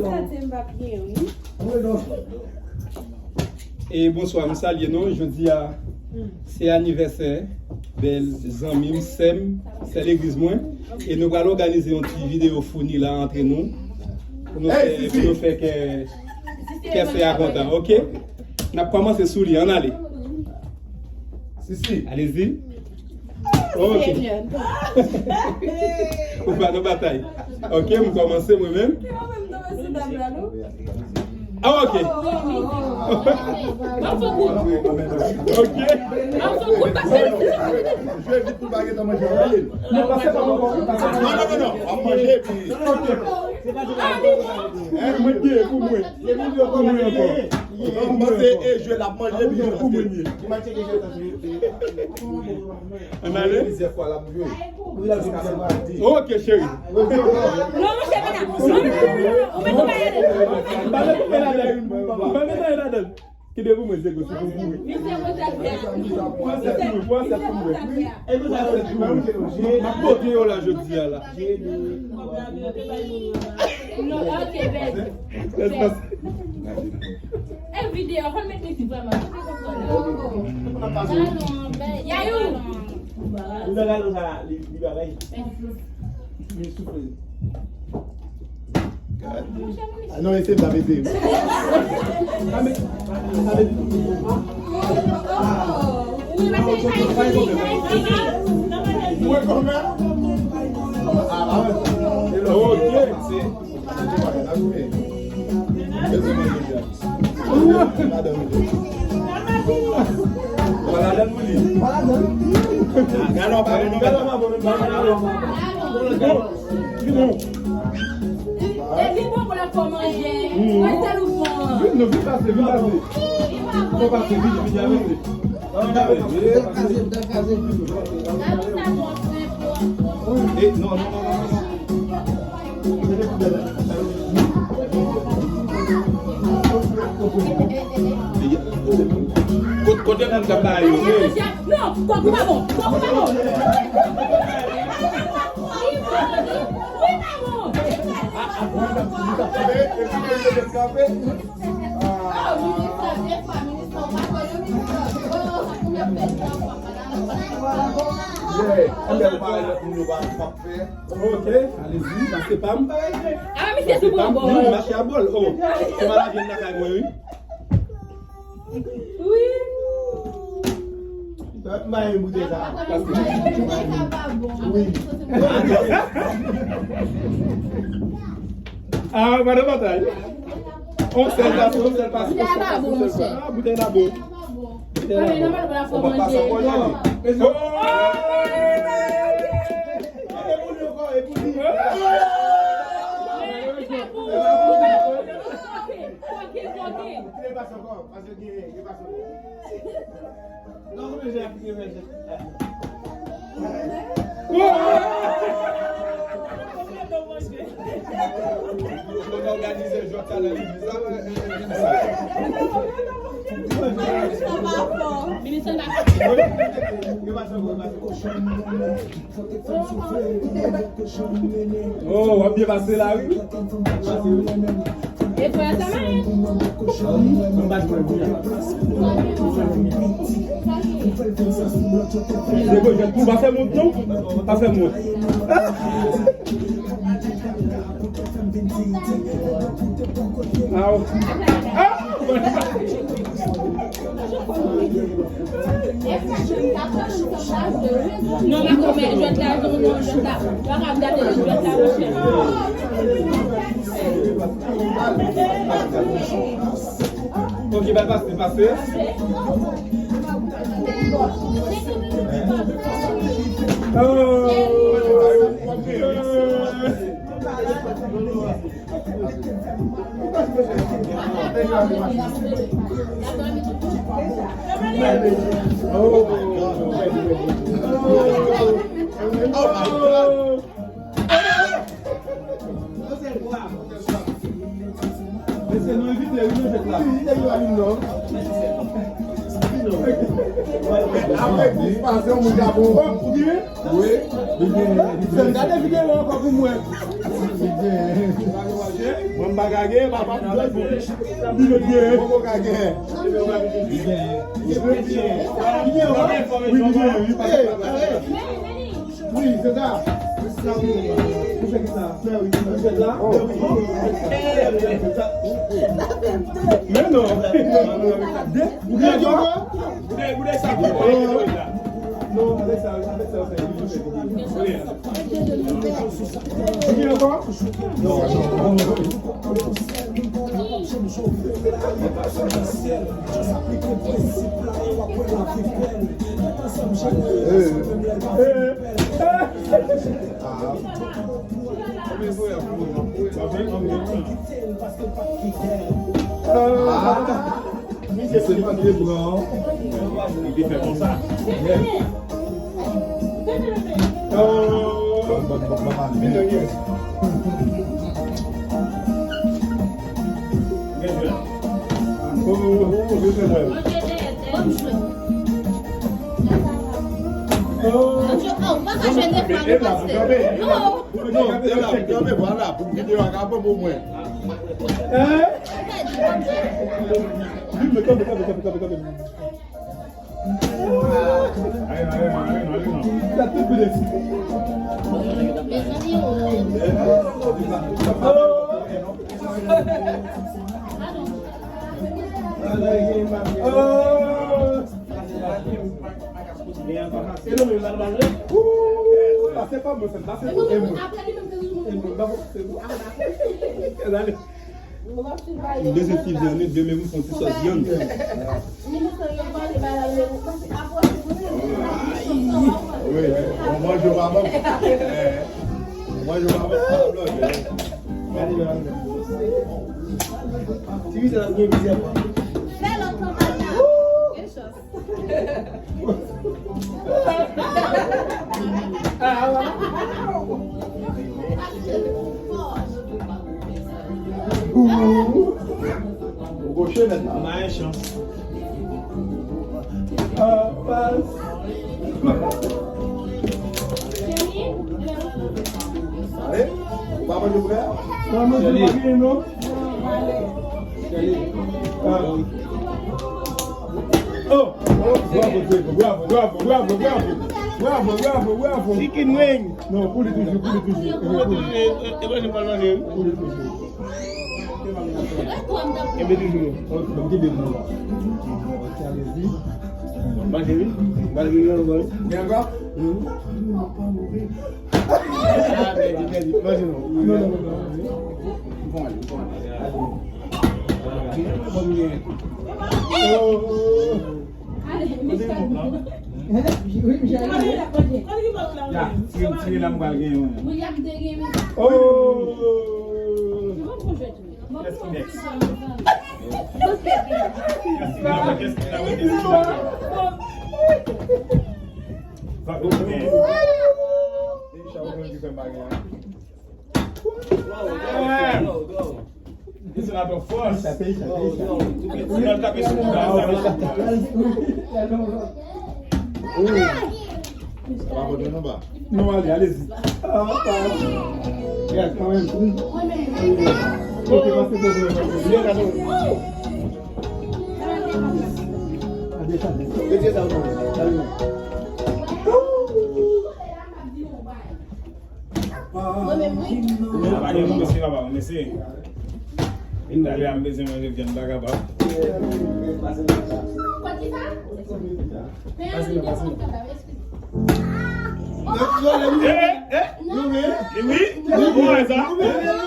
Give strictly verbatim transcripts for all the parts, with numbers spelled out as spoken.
Sa te m pa byen, wi. E bonswa, m salye nou. Jodi a, se anivèsè bèl zanmi m, sè m, sè legliz mwen. E nou pral òganize yon ti videyo founi la antre nou. Pou nou fè, pou nou fè kè, kè sè a kontan, oke? N ap kòmanse sou li, ann ale. Sisi. Alezi. Ok. Ou pa nan batay. Ok, m kòmanse mwen menm. Ah, ok. Ok. Jwe vit pou pa gen tan manje. Non, non, non, non. W ap manje epi. Mwen gen pou mwen. Mwen panse e jwe l ap manje pi jan. Ann ale. Ok, cheri. Non, monchè, pa la. Non, non, non, non, non, non, ou mete mwen ladan. Ou pa mete mwen ladan. Kite pou mwen, se gwo, se pou mwen. Misye kontakte a. Pran sèt pou mwen, pran sèt pou mwen. Pran sèt pou mwen. M ap pote yo la jodi a la. Non, ok, bèl. Lès pase. E videyo, fò n met mizik vrèman. Yayou. Ou nan gade sa, li, li bagay. Li soufle. Ah non, ese m t ap ede. Mwen konmen. Ah, ah, ok. Epi bon pou la fò manje. Mwen tèl ou bon. Vin, nou vin pase, vin pase. Fò pase, vin, vin, vin, vin. Eh, non, non, non, non, non. Kot-, kote moun k ap ba yo? Non, kòk ou pa bon, kòk ou pa bon. Wi, pa bon. Ok, alezi, pase pa m. Ah, misye sou bon bò. Wi, mache a bòl. Oh, se pa la vyann lakay mwen, wi. Wi. Mwen, mwen, boutèy sa. Wi. Ah, pa nan batay. On sèl pase, on sèl pase, on sèl pase, on sèl pase. Ah, boutèy la bon. Boutèy la bon. On pa pase ankò, non. Oh! E pou li ankò, e pou li. Koke, koke. Li pase ankò, pase gen, li pase ankò. Non, konbyen jè ap gen jè? Yo òganize jwèt sa nan legliz la. Minis la pa fò. Minis la pa fò. Oh, w ap byen pase la, wi. E frè sa, man. Degojè, tou pa fè mont, non. Pa fè mont. Aw. Ah! Non, pa kòmè, jwèt la, non, non, jwèt la. Pa ka gade jwèt la, monchè. Ok, ba pase, pase. Oh. Mesye, nou envite, wi, nou jwèt la. Apre kou pase, yon moun ka bon. Wi. Gade videyo ankò pou mwen. Mwen m pa ka gen, papa m jwe pou li met gen. Poko ka gen. Li gen. Li gen. Li gen. Wi, li gen. Li gen. Wi, se sa. Ou fè ki sa? Ou fè la? Men non. Ou gen ankò? Non, avèk sa, avèk sa, ou fè. Ou gen ankò? Misye manke pran. Li te fè konsa. Pase pa mwen, pase pou mwen. M bezwen ti vyann wi, demen m fè yon ti sòs vyann. Wi, wi, on manje pa bon. On manje pa bon. Ti vyann la gen plizyè pwa. Fè lòt kanpay la. Gen chans. Ou goche nèt la. Mayen chans. Ale, ou pa manje frè? Pa manje frè, non. Oh! Bravo, Diego. Bravo, bravo, bravo, bravo. Bravo, bravo, bravo. Chicken wing. Non, pou li toujou, pou li toujou. Pou li toujou. Pou li toujou. Ebe toujou. Ok, m kite pou ou. Ok, alezi. Manje wi. Manje wi, manje wi. Gen ankò? Wi. Ah, pèdi, pèdi. Manje non. Non, non, non, non. Bon, bon. Ya, tire, tire la, m pral gen yon. Oh! Kès ki next? Kès ki la, kès ki la, kès ki la? Fak ou gen. Deja ou konn ki fè bagay la. Dis la twò fòs. Tape, tape, tape. Ou nan tape sou moun la. Sa pa bon, non, ba. Non, ale, alezi. Yes, kanmenm. Ok, pase pou mwen. Retire sa, non. Sa li menm. Mwen menm, wi. Mwen pa gen pou mesye, papa, mesye. Vin talè a, m bezwen manje vyann, m pa kapab. Kot ki sa? Pase, pase. Eh, eh, eh. Wi, wi. Bon, sa. Wi, wi.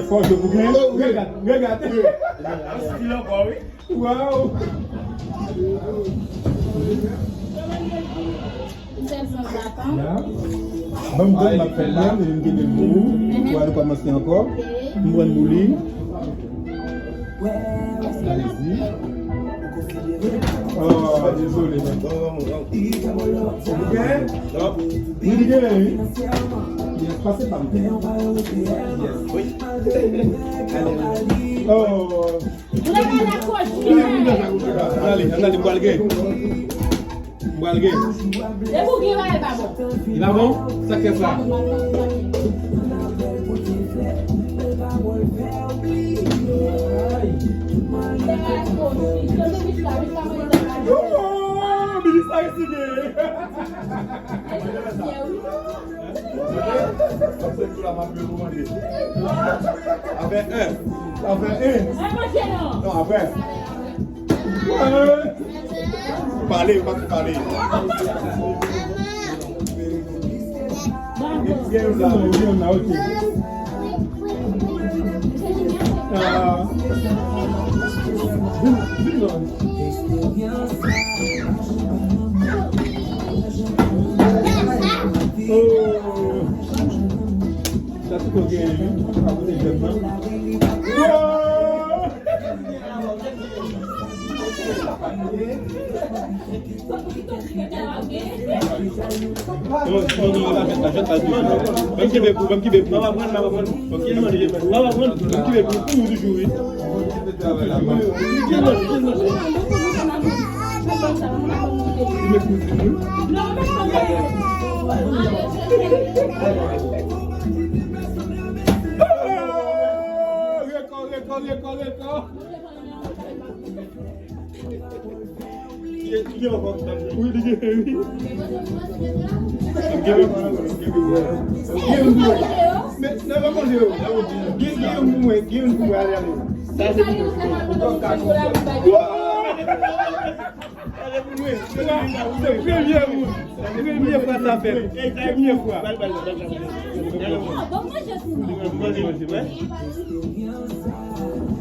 Fò jwe pou genyen. Regade, regade. Wow! Ya. Ban m, ban m, m ap fè plan, men m kite pou ou. Pou al kòmanse ankò. M pran bouli. Alezi. Oh, dezole, men. Ok. Wi, li genyen, wi. Yes, pase pa m. Yes. Wi. Oh. Ann ale, ann ale, m pral gen. M pral gen. Depi w gen bagay pa bon. Li pa bon? Sa k fè sa? Oh, minis la resi gen. Afè en. Afè en. Non, afè. Pale, yo pa fin pale. Gen youn la, gen youn la, ok. Ah. Vin, vin non. Oh. Sa tout ok, wi. Pa kote jèn nan. Wow! Non, non, non, la fèt, la fèt, la fèt. Ban m kenbe pou, ban m kenbe pou. Ban m kenbe pou. Ban m kenbe pou, pou ou toujou, wi. Rekò, rekò, rekò, rekò. Wi, li gen, wi. Men, nan pa manje yo. Gen, gen youn pou mwen, gen youn pou mwen, ale, ale. Sa se pou mwen. Premye moun. Premye fwa sa fèt. Premye fwa.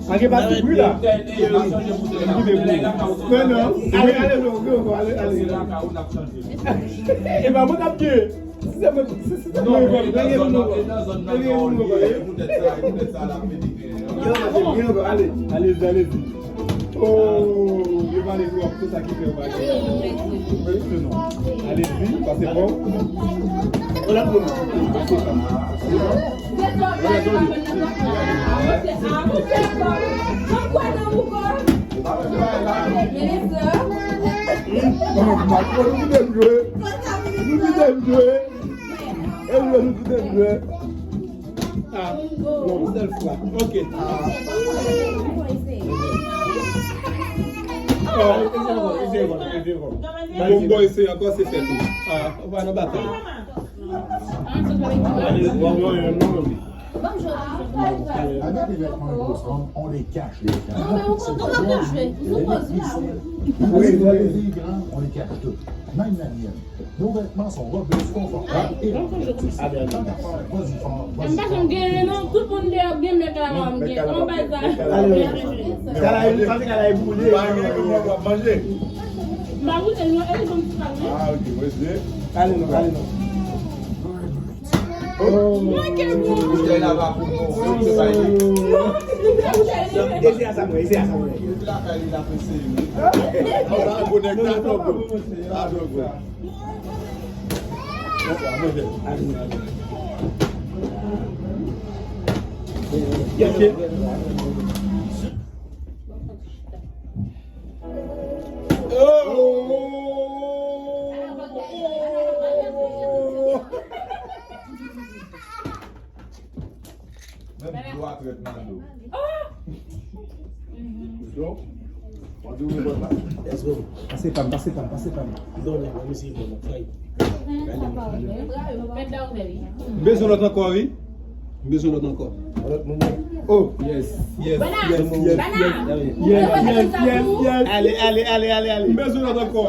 Pa gen pa di bri la. Men non. Ale, ale, non, non, non, ale, ale. E pa mwen k ap gen. Si se mwen, si, si se mwen, mwen, mwen, mwen, mwen, mwen, mwen, mwen. Yo, yo, yo, ale. Alezi, alezi. Oh, yo pale twòp, se sa ki fè yo pa gen. Alezi, pase bon. Pase bon. Macron, nou kite m jwe. Nou kite m jwe. E jwe, nou kite m jwe. Ah, yon sèl fwa. Ok. Ah. Bon, bon, eseye ankò, se fèt ou. Ah, ou pa nan batay. Bon, bon, non. Avec les vêtements et les ensembles, on les cache, les gars. Non, mais on compte, on compte jouer. Nous, on joue là. Oui, les grands, on les cache tous. Même la mienne. Nos vêtements sont robustes, confortables et... Allez, allez. Vas-y, fort, vas-y, fort. M pa janm gen, non, tout moun deyò gen, men kala m gen. On bay sa. Allez, allez. Kala, sa se kala boule. Pa gen manje. M pa goute, non, e li bon ti kala. Ah, ok, mwen se. Allez, non, allez, non. Mwen ke bon. Ese a sa mwen, ese a sa mwen. Menm dlo a trèt nan do. Let's go. Pase pa m, pase pa m, pase pa m. M bezwen lòt ankò, wi. M bezwen lòt ankò. Lòt moun. Oh, yes, yes, yes, yes, yes. Yes, yes, yes, yes. Ale, ale, ale, ale, ale. M bezwen lòt ankò.